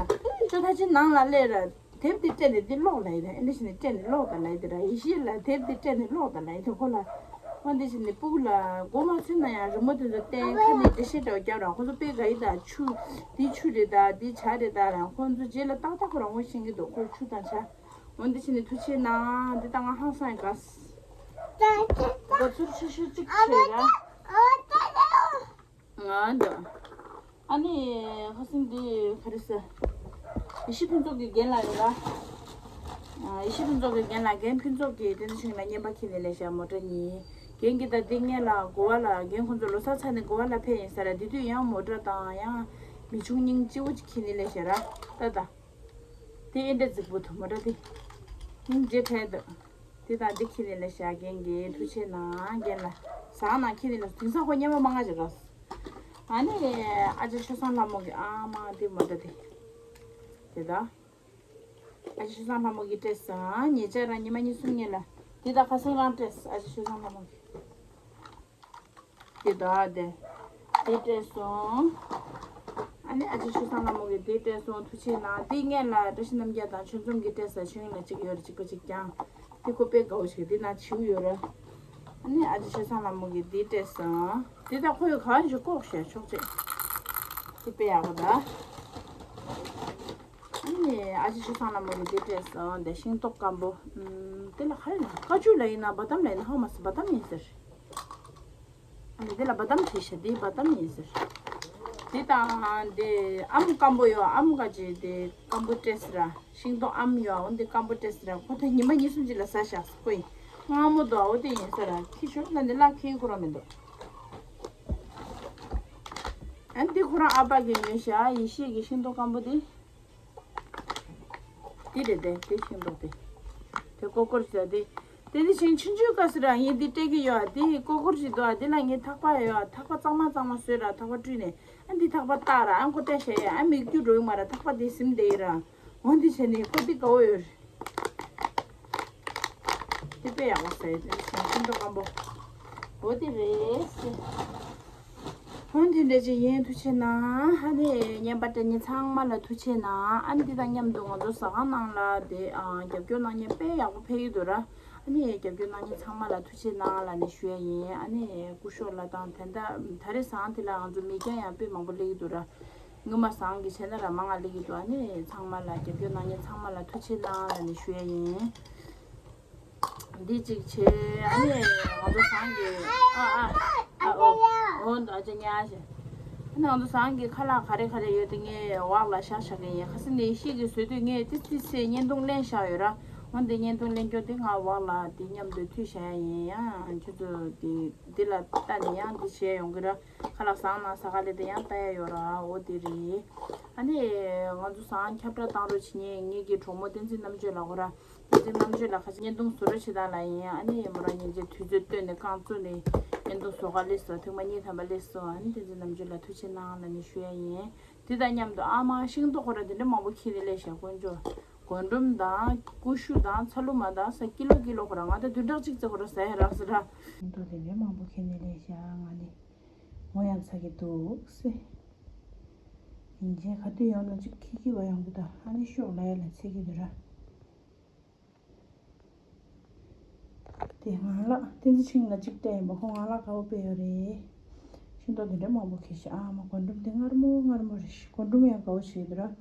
ཁྱོད་ད་ཅི་ནང་ལ་སླེབས་ར། དེབ་དེ་སྤྲད་ནས་འདི་ཀློག་ལབ་ཡིན། ཨེ་འདྲ་བྱས་ནས་སྤྲད་ནས་ཀློག་དང་ལབ་ཡིན་དེ་ར། ཡེ་ཤེས་ལ་དེབ་དེ་སྤྲད་ནས་ཀློག་དང་ལབ་ཡིན་དེ། ཁོ་ལ་འོ་འདི་བྱས་ནས་སྤུ་གུ་ལ་མགོ་མ་ཚོས་ན་ཡང་རི་མོ་དེ་ཚོ་བསྟན། ཁ་ནས་འགྲེལ་བཤད་འདྲ་བོ་རྒྱབ་ར། ཁོ་ཚོ་དཔེ་དགའ་ཡི་ད། ཆུ་འདི་ཆུ་རེད་ད། འདི་བྱ་རེད་ད་ར། ཁོ་ཚོ་རྗེས་ལ་ཏག་ཏག་ཁོ་རང་ངོ་ཤེས་ཀྱི་འདུག་ཁོ་ཆུ་དང་བྱ། འོ་འདི་བྱས་ནས་ཐུགས་རྗེ་གནང་། འདི་ད་ང་ཧང་སང་ཡི་དགའ། དགའ་ཚོར་ཆེ་ཤོས་གཅིག་བྱས་ར། ང་འདི། ཨ་ནི་ཁ་སང་འདི་ག་རེ་ཟེར། ཡེ་ཤེས་ཕུན་ཚོགས་ཀྱི་རྒན་ལགས་ཡོད་ལ། ཡེ་ཤེས་ཕུན་ཚོགས་ཀྱི་རྒན་ལགས། རྒན་ཕུན་ཚོགས་ཀྱིས་དེ་ཚོ་ཞིག་ལ་རྔན་པ་ཁྱེར་ནས་སླེབས་ཤག་མོ་ཊ་གཉིས། རྒན་གྱིས་ད་འདི་སྔོན་ལ་གོ་བ་ལ། རྒན་ཁོང་ཚོ་ལོ་གསར་ཚར་ནས་གོ་བ་ལ་ཕེབས་ཡིན་ས་ར། དེ་དུས་ཡང་མོ་ཊ་དང་ཡང་མི་ཆུང་སྙིང་རྗེ་བོ་ཅིག་ཁྱེར་ནས་སླེབས་ཤག་ར། ད་ད། དེ་ཨེ་འདྲ་རྫིག་པོ་འདུག་མོ་ཊ་དེ། སྙིང་རྗེ་ཕེབས་འདུག་དེ་དང་འདི་ཁྱེར་ནས་སླེབས་ཤག་རྒན་གྱིས། ཐུགས་རྗེ་གནང་རྒན་ལགས། ཟ་ནང་ཁྱེར་ནས་སླེབས། དེང་སང་ཁོ་རྔན་པ་མང་ང་ཅིག་རག་ཨ་ནི་ཨ་ཅག་ཆོས་བཟང་ལྷ་མོ་གི་ཨ་མ་དེ་མོ་ཊ་དེ། དེ་ད། ཨ་ཅག་ཆོས་བཟང་ལྷ་མོ་གིས་སྤྲད་སོང་། ཉེ་ཆར་རང་ཉི་མ་གཉིས་གསུམ་སྔོན་ལ། འདི་ད་ཁ་སང་རང་སྤྲད་སོང་། ཨ་ཅག་ཆོས་བཟང་ལྷ་མོ་གིས། འདི་ད་དེ། དེ་སྤྲད་སོང་། ཨ་ནི་ཨ་ཅག་ཆོས་བཟང་ལྷ་མོ་གིས་དེ་སྤྲད་སོང་། ཐུགས་རྗེ་གནང་། དེ་སྔོན་ལ་བཀྲ་ཤིས་རྣམ་རྒྱལ་དང་ཆོས་འཛོམས་ཀྱིས་སྤྲད་སོང་། ཆོས་དབྱིངས་ལ་གཅིག་ཡོད་རེད། གཅིག་པ་གཅིག་རྐྱང་། དེ་ཁོ་དཔེ་དགའ་བོ་ཞིག་དེ་ནང་བྱིའུ་ཡོད་རེད། ཨ་ནི་ཨ་ཅག་ཆོས་བཟང་ལྷ་མོ་གིས་འདི་སྤྲད་སོང་། འདི་ད་ཁོས་གང་ཞིག་ལྐོག་བཤད་ཆོག་ཅེས། འདི་དཔེ་ཡག་པོ་ད། ཨ་ནི་ཨ་ཅག་ཆོས་བཟང་ལྷ་མོ་གིས་འདི་སྤྲད་སོང་། འདི་ཤིང་ཏོག་སྐམ་པོ། ཨམ། འདི་ལ་ག་རེ་ལབ། ཀ་ཅུ་ལབ་ཡིན་ན་བ་དམ་ལབ་ཡིན་ན། ཧ་མ་སི། བ་དམ་ཡིན་ཟེར། ཨ་ནི་འདི་ལ་བ་དམ་བྲིས་ཤག་འདི་བ་དམ་ཡིན་ཟེར། འདི་དང་འདི་ཨམ་སྐམ་པོ་ཡོད། ཨམ་ག་ཅི་འདི་སྐམ་པོ་སྤྲད་ཟེར་ར། ཤིང་ཏོག་ཨམ་ཡོད། འོ་འདི་སྐམ་པོ་སྤྲད་ཟེར་ར། ཁོ་ད་ཉི་མ་གཉིས་གསུམ་ཅིག་ལ་ཟ་ཤག་ཁོ་ཡིན། མངར་མོ་འདུག་འོ་དེ་ཡིན་ཟེར་ར། ཁྱི་ཤོར་ན་འདི་ལ་ཁྱི་ཁོ་རང་མི་འདུག་ཨ་འདི་ཁོ་རང་ཨ་ཕ་གིས་ཉོས་ཤག་ཡེ་ཤེས་ཀྱི་ཤིང་ཏོག་སྐམ་པོ་འདི། འདི་རེད་དེ། དེ་ཤིང་ཏོག་དེ། དེ་ཀོ་ཀོར་ཟེར་དེ། དེ་དེ་བཞིན་ཆུང་ཆུང་སྐབས་སུ་ར་ངས་འདི་སྤྲད་ཀྱི་ཡོད། དེ་ཀོ་ཀོར་ཞིག་འདུག་ཨ། དེ་ལ་ངས་ཐག་པ་ཡོད། ཐག་པ་གཙང་མ་གཙང་མ་བཟོས་ར། ཐག་པ་བཀྲུས་ནས། ཨ་འདི་ཐག་པ་བཏགས་ར། ཨ་ཁོ་བལྟས་བྱས་ཡ། ཨ་མིག་རྒྱུ་འགྲོ་གི་མ་ར། ཐག་པ་དེ་ཟིམ་བསྡད་ཡི་ར། འོ་འདི་བྱས་ནས་ཁོ་འདི་དགའ་བོ་ཡོད་རེད། དེ་དཔེ་ཡག་པོ་ཟེར། དེ་བཞིན་ཤིང་ཏོག་སྐམ་པོ། འོ་དེ་རེད་ཟེར། འོ་དེ་འདྲ་ཅིག་ཡིན། ཐུགས་རྗེ་གནང་། ཨ་ནི་རྔན་པ་སྤྲད་མཁན་ཚང་མ་ལ་ཐུགས་རྗེ་གནང་། ཨ་ནི་འདི་དང་མཉམ་དུ་ང་ཚོ་ཟ་ཁང་ནང་ལ་དེ་ཨ་རྒྱབ་སྐྱོར་གནང་མཁན་དཔེ་ཡག་པོ་ཕེབས་ཀྱི་འདུག་ར། ཨ་ནི་རྒྱབ་སྐྱོར་གནང་མཁན་ཚང་མ་ལ་ཐུགས་རྗེ་གནང་ལབ་ནས་ཞུ་ཡ་ཡིན། ཨ་ནི་སྐུ་ཞབས་ལགས་དང་དེ་འདྲ་ད་རེས་ཟ་ཁང་དེ་ལ་ང་ཚོ་མི་རྐྱང་ཡང་དཔེ་མང་པོ་སླེབས་ཀྱི་འདུག་ར། སྔོན་མ་ཟ་ཁང་གི་བྱས་ན་ར་མང་ང་སླེབས་ཀྱི་འདུག་ཨ་ནི་ཚང་མ་ལ་རྒྱབ་སྐྱོར་གནང་མཁན་ཚང་མ་ལ་ཐུགས་རྗེ་གནང་ལབ་ནས་ཞུ་ཡ་ཡིན། འདི་གཅིག་བྱས། ཨ་ནི་ང་ཚོ་ཟ་ཁང་གི་ཨ་ཨ་ཨ་ཨོ་ཨོ་ཨ་ཅེ་ཉ་ཞེ། ཨ་ནི་ང་ཚོ་ཟ་ཁང་གི་ཁ་ལག་ག་རེ་ག་རེ་ཡོད་དེ་ངས་འོག་ལ་བཞག་བཞག་གི་ཡིན། ཁ་སང་ནས་ཤིག་གིས་བཟོས་དུས་ངས་ཏི་ཏི་སེ་བརྙན་ཐུང་ལེན་བཞག་ཡོད་ར། འོ་འདི་བརྙན་ཐུང་ལེན་རྒྱུ་དེ་ང་འོག་ལ་དེ་མཉམ་དུ་མཐུད་བཞག་ཡ་ཡིན། ཡང་ཁྱོད་ཚོ་དེ་འདི་ལ་ལྟ་ནས་ཡང་འདི་བྱས་ཡོང་གི་ར། ཁ་ལག་ཟ་ཁང་ནང་ཟ་ག་སླེབས་དེ་ཡང་ལྟ་ཡ་ཡོད་ར། འོ་དེ་རེད། ཨ་ནི་ང་ཚོ་ཟ་ཁང་ཁྱབ་བསྒྲགས་བཏང་རོགས་བྱེད་མཁན་ངེད་ཀྱི་གྲོགས་མོ་བསྟན་འཛིན་རྣམ་དཔྱོད་ལགས་ཁོ་ར། བསྟན་འཛིན་རྣམ་དཔྱོད་ལགས་ཁ་ཤས་བརྙན་ཐུང་བཟོ་རོགས་བྱེད་དང་ལབ་ཡིན། ཨ་ནི་མོ་རང་ཉིན་བྱེད་དུས་ཚོད་བཏོན་ནས་རྐང་བཙུགས་ནས་བརྙན་ཐུང་བཟོ་ག་སླེབས་སོང་། ཐེངས་མ་གཉིས་ཐམ་པ་སླེབས་སོང་། ཨ་ནི་བསྟན་འཛིན་རྣམ་དཔྱོད་ལགས་ཐུགས་རྗེ་གནང་ལབ་ནས་ཞུ་ཡ་ཡིན། དེ་དང་མཉམ་དུ་ཨ་མ་ཤིང་ཏོག་ཁོ་ར་དེ་འདྲ་མང་པོ་ཁྱེར་ནས་སླེབས་ཤག་དཀོན་མཆོག་རྒུན་འབྲུམ་དང་ཀུ་ཤུ་དང་ཚ་ལུ་མ་དང་ས་ཀི་ལོ་ཀི་ལོ་ཁོ་ར་ང་ད་བདུན་ཕྲག་གཅིག་ཙམ་ཁོ་ར་ཟ་ཡ་རག་ཟེར་ར། ཤིང་ཏོག་དེ་འདྲ་མང་པོ་ཁྱེར་ནས་སླེབས་ཤག་ང་ནི་ངོ་ཡང་ཚ་གི་འདུག་སེ། ཡིན་གཅིག་ག་དུས་ཡོང་ན་གཅིག་ཁྱི་ཁྱི་བ་ཡོང་གི་ད། ཨ་ནི་ཤོག་ལ་ཡ་ལ་ཚེ་གི་འདུག་ར། དེ་ངང་ལགས་བསྟན་འཛིན་ཆིང་ལ་གཅིག་སྤྲད་ཡིན་པ། ཁོ་ངང་ལགས་དགའ་བོ་དཔེ་ཡོད་རེད། ཤིང་ཏོག་དེ་འདྲ་མང་པོ་ཁྱེར་ཤག་ཨ་མ་རྒུན་འབྲུམ་དེ་མངར་མོ་མངར་མོ་རེད་ཤག་རྒུན་འབྲུམ་ཡང་དགའ་བོ་བྱེད་འདུག་ར།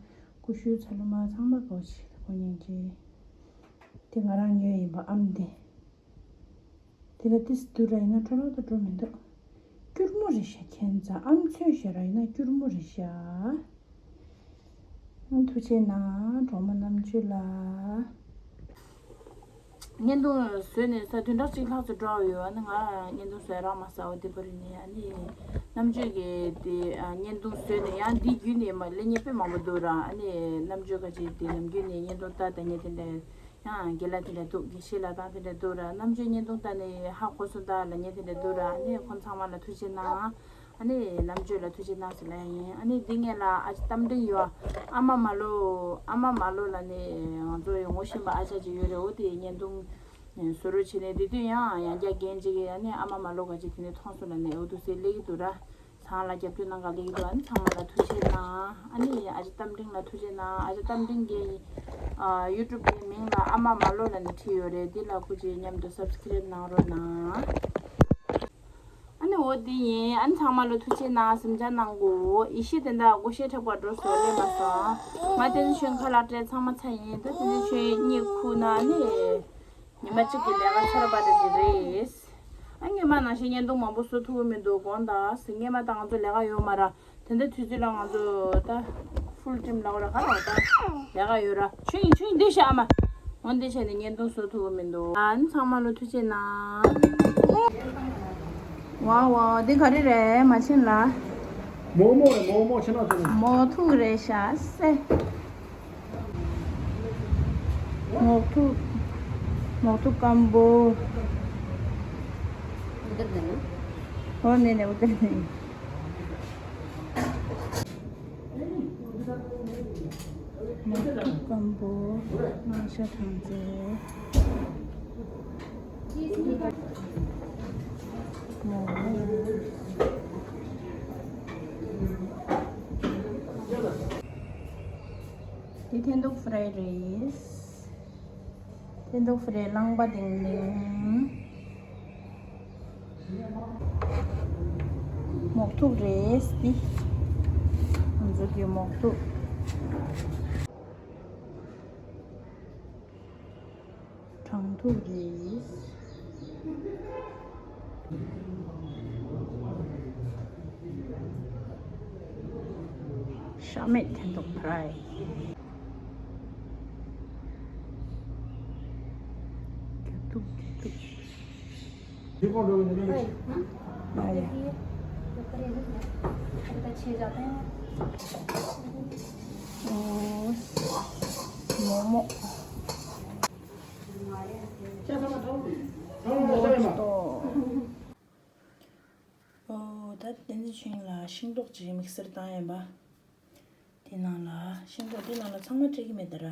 ཀུ་ཤུ་ཚ་ལུ་མ་ཚང་མ་དགའ་བོ་བྱེད་འདུག་ཁོ་སྙིང་རྗེ། དེ་ང་རང་ཉོས་ཡིན་པ་ཨམ་དེ། དེ་ལ་ཏིས་བསྡུར་ར་ཡིན་ན་འཕྲོ་བརླག་ཏུ་འགྲོ་མི་འདུག་སྐྱུར་མོ་རེད་ཤག་ཁྱད་མཚར་ཨམ་ཚོས་ཤ་ར་ཡིན་ན་སྐྱུར་མོ་རེད་ཤག་ཨ་ཐུགས་རྗེ་གནང་གྲོགས་མོ་རྣམ་དཔྱོད་ལགས། བརྙན་ཐུང་བཟོས་ནས་ས་བདུན་ཕྲག་གཅིག་ལྷག་ཙམ་འགྲོ་བ་ཡོད། ཨ་ནི་ང་བརྙན་ཐུང་བཟོས་རག་མ་སོང་། འོ་དེ་བར་ནས་ཨ་ནི་རྣམ་དཔྱོད་ཀྱིས་དེ་བརྙན་ཐུང་བཟོས་ནས་ཡང་འདི་བརྒྱུད་ནས་མ་སླེབས་མཁན་དཔེ་མང་པོ་འདུག་ར། ཨ་ནི་རྣམ་དཔྱོད་ཁ་ཅིག་དེ་ནམ་རྒྱུན་ནས་བརྙན་ཐུང་ལྟ་ལྟ་མཁན་དེ་འདྲ། ཡང་དགེ་ལགས་དེ་འདྲ་འདུག་དགེ་བཤེས་ལགས་དང་དེ་འདྲ་འདུག་ར། རྣམ་དཔྱོད་བརྙན་ཐུང་ལྟ་ནས་ཧ་གོ་སོང་ད་ལབ་མཁན་དེ་འདྲ་འདུག་ར། ཨ་ནི་ཁོང་ཚང་མ་ལ་ཐུགས་རྗེ་གནང་། ཨ་ནི་རྣམ་དཔྱོད་ལ་ཐུགས་རྗེ་གནང་ཟེར་ལབ་ཡ་ཡིན། ཨ་ནི་འདི་ངེད་ལ་ཨ་ཅེ་རྟ་མགྲིན་ཡོད། ཨ་མ་མ་ལོ། ཨ་མ་མ་ལོ་ལབ་ནས་ང་ཚོ་ཡི་ངོ་ཤེས་པ་ཨ་ཅག་ཅིག་ཡོད་རེད། འོ་དེ་བརྙན་ཐུང་བཟོ་རོགས་བྱས་ནས་དེ་དུས་ཡང་ཡང་བསྐྱར་རྒན་ཅིག་གིས་ཨ་ནི་ཨ་མ་མ་ལོ་ག་ཅིག་དེ་ནས་མཐོང་སོང་ལབ་ནས་འོ་འདུག་སེ་སླེབས་ཀྱི་འདུག་ར། ཚང་ལ་རྒྱབ་སྐྱོར་གནང་ག་སླེབས་ཀྱི་འདུག་ཨ་ནི་ཚང་མ་ལ་ཐུགས་རྗེ་གནང་། ཨ་ནི་ཨ་ཅེ་རྟ་མགྲིན་ལ་ཐུགས་རྗེ་གནང་། ཨ་ཅེ་རྟ་མགྲིན་གྱི་ཨ་ཡུ་ཊུབ་གི་མིང་ལ་ཨ་མ་མ་ལོ་ལབ་ནས་བྲིས་ཡོད་རེད། འདི་ལ་སྐུ་མཁྱེན་མཉམ་དུ་སབ་སི་ཀེ་རེབ་གནང་རོགས་གནང་། ཨ་ནི་འོ་འདི་ཡིན། ཨ་ནི་ཚང་མ་ལ་ཐུགས་རྗེ་གནང་། གཟིམ་འཇག་གནང་དགོས། ཡེ་ཤེས་དེ་འདྲ་སྒོ་ཤེས་མཁྲེགས་པ་འགྲོ་སོང་སླེབས་མ་སོང་། ང་དེ་ནས་ཁྱོད་ཁ་ལག་སྤྲད་ཚང་མ་ཚར་ཡིན། ད་དེ་ནས་ཁྱོད་གཉིད་ཁུག་ན་ཨ་ནི། ཉི་མ་གཅིག་གི་ལས་ཀ་ཚར་བ་དེ་དེ་རེད། ཨ་སྔོན་མ་ནང་བཞིན་བརྙན་ཐུང་མང་པོ་བཟོ་ཐུབ་ཀྱི་མི་འདུག་དགོངས་དག་ཟེར། སྔོན་མ་ད་ང་ཚོ་ལས་ཀ་ཡོད་མ་ར། དེ་འདྲ་དུས་ཚོད་ལ་ང་ཚོ་ད་ཧྥུལ་ཊེམ་ལ་འོ་ར་ག་ར་ད་ལས་ཀ་ཡོད་ར། ཆུང་ཡིན་ཆུང་ཡིན་འདི་ཤ་ཨ་མ། འོན་ཏེ་བྱས་ནས་བརྙན་ཐུང་བཟོ་ཐུབ་ཀྱི་མི་འདུག་ཨ་ནི་ཚང་མ་ལ་ཐུགས་རྗེ་གནང་། ཝའོ་ཝའོ། འདི་ག་རེ་རེད། མ་ཕྱིན་ལ། མོག་མོག་རེད། མོག་མོག་ཕྱི་ནང་བཙོས་ནས། མོག་ཐུག་རེད་ཤག་སེ། མོག་ཐུག་མོག་ཐུག་སྐམ་པོ། འོ་ནས་ནས་འོ་དེ་ནས། མོག་ཐུག་སྐམ་པོ། སྣང་ཤ་ཐང་རྩེ། མོག་འདི་ཐེན་ཏོག་ཧྥ་རའི་རེད། ཐེན་ཏོག་ཧྥ་རའི་རླངས་པ་ལྡིང་ལྡིང་། མོག་ཐུག་རེད་འདི། ང་ཚོ་གི་མོག་ཐུག་གྲང་ཐུག་རེད། ཤ་མེད་ཐེན་ཏོག་ཧྥ་རའི། རྒྱག་ཐུག་རྒྱག་ཐུག་ཨ་ཡ། ཨོ། མོག་མོག་ཨོ་ད་བསྟན་འཛིན་ཆོས་དབྱིངས་ལ་ཤིང་ཏོག་ཅིག་དམིགས་བསལ་བཏང་ཡིན་པ། དེ་ནང་ལ་ཤིང་ཏོག་དེ་ནང་ལ་ཚང་མ་སྤྲད་ཀྱི་མེད་ད་ར།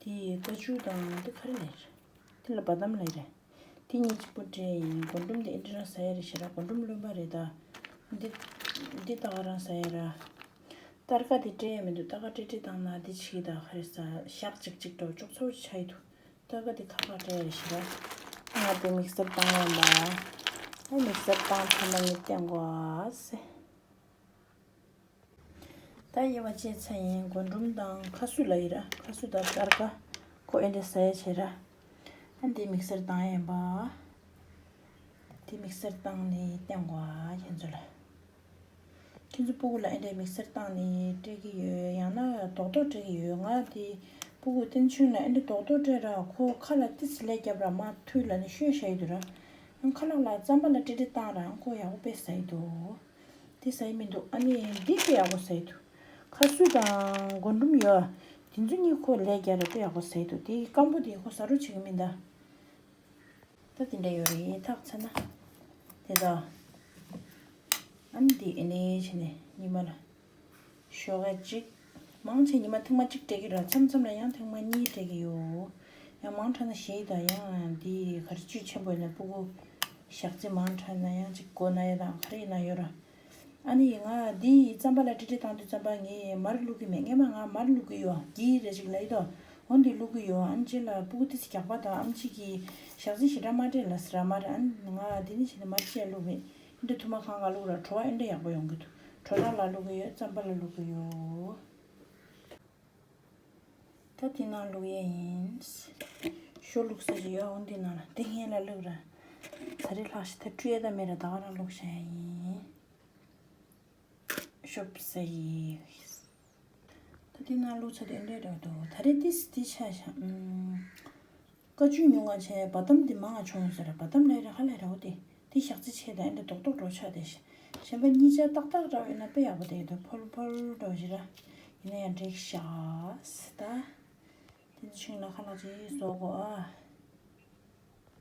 དེ་ཀ་ཅུ་དང་དེ་ག་རེ་ལབ་རེད། དེ་ལ་བ་དམ་ལབ་རེད། དེ་གཉིས་གཅིག་པོ་སྤྲད་ཡིན། རྒུན་འབྲུམ་དེ་ཨེ་འདྲ་རང་ཟ་ཡ་རེད་ཤེས་ར། རྒུན་འབྲུམ་རློན་པ་རེད་ད། འདི་འདི་ད་ག་རང་ཟ་ཡ་ར། སྟར་ཀ་དེ་སྤྲད་ཡ་མི་འདུག་སྟར་ཀ་སྤྲད་སྤྲད་བཏང་ན་འདི་བྱེད་ཀྱི་ད་ག་རེ་ཟ། ཞག་གཅིག་གཅིག་འགྲོ་ཅོག་ཚོ་ཆ་ཡི་འདུག་སྟར་ཀ་དེ་ཁ་ཁ་སྤྲད་ཡ་རེད་ཤེས་ར། ང་དེ་དམིགས་བསལ་བཏང་ཡོད་ལ། ཨ་དམིགས་བསལ་བཏང་ཐུབ་ན་ངས་བསྟན་དགོས་ཨ་སེ། ད་དབྱེ་བ་བཅད་ཚར་ཡིན། རྒུན་འབྲུམ་དང་ཁ་སུ་ལ་ཡི་ར། ཁ་སུ་དང་སྟར་ཀ་ཁོ་ཨེ་འདྲ་ཟ་ཡ་བྱེད་ར། ཨ་འདི་དམིགས་བསལ་བཏང་ཡིན་པ། དེ་དམིགས་བསལ་བཏང་ནས་བསྟན་དགོས་ཨ་ཁྱེད་ཚོ་ལ། ཁྱེད་ཚོ་སྤུ་གུ་ལ་ཨེ་འདྲ་དམིགས་བསལ་བཏང་ནས་སྤྲད་ཀྱི་ཡོད། ཡང་ན་རྡོག་རྡོག་སྤྲད་ཀྱི་ཡོད། ང་དེ་སྤུ་གུ་བསྟན་ཆུང་ལ་ཨེ་འདྲ་རྡོག་རྡོག་སྤྲད་ར། ཁོ་ཁ་ལ་ཏིས་ལས་རྒྱབ་ར་མ་ཐུལ་ལ་ནི་ཤོད་བྱ་ཡི་འདུག་ར། ཁ་ལག་ལ་རྩམ་པ་ལ་སྤྲད་སྤྲད་བཏང་ར་ཁོ་ཡག་པོ་དཔེ་ཟ་ཡི་འདུག་དེ་ཟ་ཡི་མི་འདུག་ཨ་ནི་འདི་དཔེ་ཡག་པོ་ཟ་ཡི་འདུག་ཁ་སུ་དང་རྒུན་འབྲུམ་ཡོད། དེ་ཚོ་གཉིས་ཁོ་ལས་རྒྱག་ར་དཔེ་ཡག་པོ་ཟ་ཡི་འདུག་དེ་སྐམ་པོ་དེ་ཁོ་ཟ་རོགས་བྱེད་ཀྱི་མིན་ད། ད་དེ་འདྲ་ཡོད་རེད། ཐག་ཚ་ན། དེ་དག་ཨ་ནི་དེ་ཨེ་ནས་བྱས་ནས་ཉི་མ་ལ། ཞོགས་ཀ་གཅིག་མང་ཆེ་ཉི་མ་ཐེངས་མ་གཅིག་སྤྲད་ཀྱི་ར། མཚམས་མཚམས་ལ་ཡང་ཐེངས་མ་གཉིས་སྤྲད་ཀྱི་ཡོད། ཡང་མང་དྲགས་ན་ཞེ་ཡི་ད། ཡང་འདི་ག་རེ་བཅུད་ཆེན་པོ་ཡིན་ན་སྤུ་གུ་ཞག་རྩི་མང་དྲགས་ན་ཡང་གཅིག་མགོ་ན་ཡ་དང་ག་རེ་ཡིན་ན་ཡོད་ར། ཨ་ནི་ང་འདི་རྩམ་པ་ལ་སྤྲད་སྤྲད་བཏང་དུས་ཙམ་པ་ངས་མར་བླུག་གི་མེད། སྔས་མ་ང་མར་བླུག་གི་ཡོད། གི་རེ་ཅིག་ལ་ཡི་དོ། འོ་འདི་བླུག་གི་ཡོད། ཨ་ནི་རྗེས་ལ་སྤུ་གུ་ཏི་སི་རྒྱག་པ་དང་ཨམ་ཆི་གི་ཞག་རྩི་ཞེ་དྲག་མ་སྤྲད་ལ་ཟེར་ར་མ་རེད། ཨ་ནི་ང་འདི་ནི་བྱས་ནས་མར་ཅི་ཡ་བླུག་མེད། འདི་ཐུ་མ་གང་ག་བླུག་ར་བྲོ་བ་ཨེ་འདྲ་ཡག་པོ་ཡོང་གི་འདུག་བྲོ་ཐག་ལ་བླུག་གི་ཡོད། རྩམ་པ་ལ་བླུག་གི་ཡོད། ད་དེ་ནང་བླུག་ཡས་ཡིན། ཞོ་བླུག་ས་ཅིག་ཡོད། འོ་འདི་ནང་ལ་དེ་སྔོན་ལ་བླུག་ར། ད་རེས་ལྷག་ཤི་ད་བཀྲུ་ཡས་ད་མེད་ར། ད་ག་རང་བླུག་བྱ་ཡ་ཡིན། ཤོབ་ས་ཡི། ད་དེ་ནང་བླུག་ཚར་དེ་འདྲས་རེད་འདུག་ད་རེས་ཏིས་ཏི་ཆ་ཤ་ཨུམ། ཀ་ཅུ་ཉུང་ང་ཆེ་བ་དམ་དེ་མང་ང་བྱུང་ཟེར། བ་དམ་ལས་ར་ཧ་ལས་ར་འོ་དེ། དེ་ཞག་རྩི་ཆེ་དང་ཨེ་འདྲ་རྡོག་རྡོག་འགྲོ་ཆགས་དེ་ཤ། གཞན་པ་གཉིས་ཆ་ཏག་ཏག་འདྲ་ཡོད་ན་དཔེ་ཡག་པོ་དེ་འདུག་ཕོལ་ཕོལ་འགྲོ་བཞི་ར། ཡིན་ན་ཡང་འགྲིག་ཤག་ད། དེ་ཚོ་ཆུང་ལ་ཁ་ལག་ཅིག་བཟོ་དགོས་ཨ།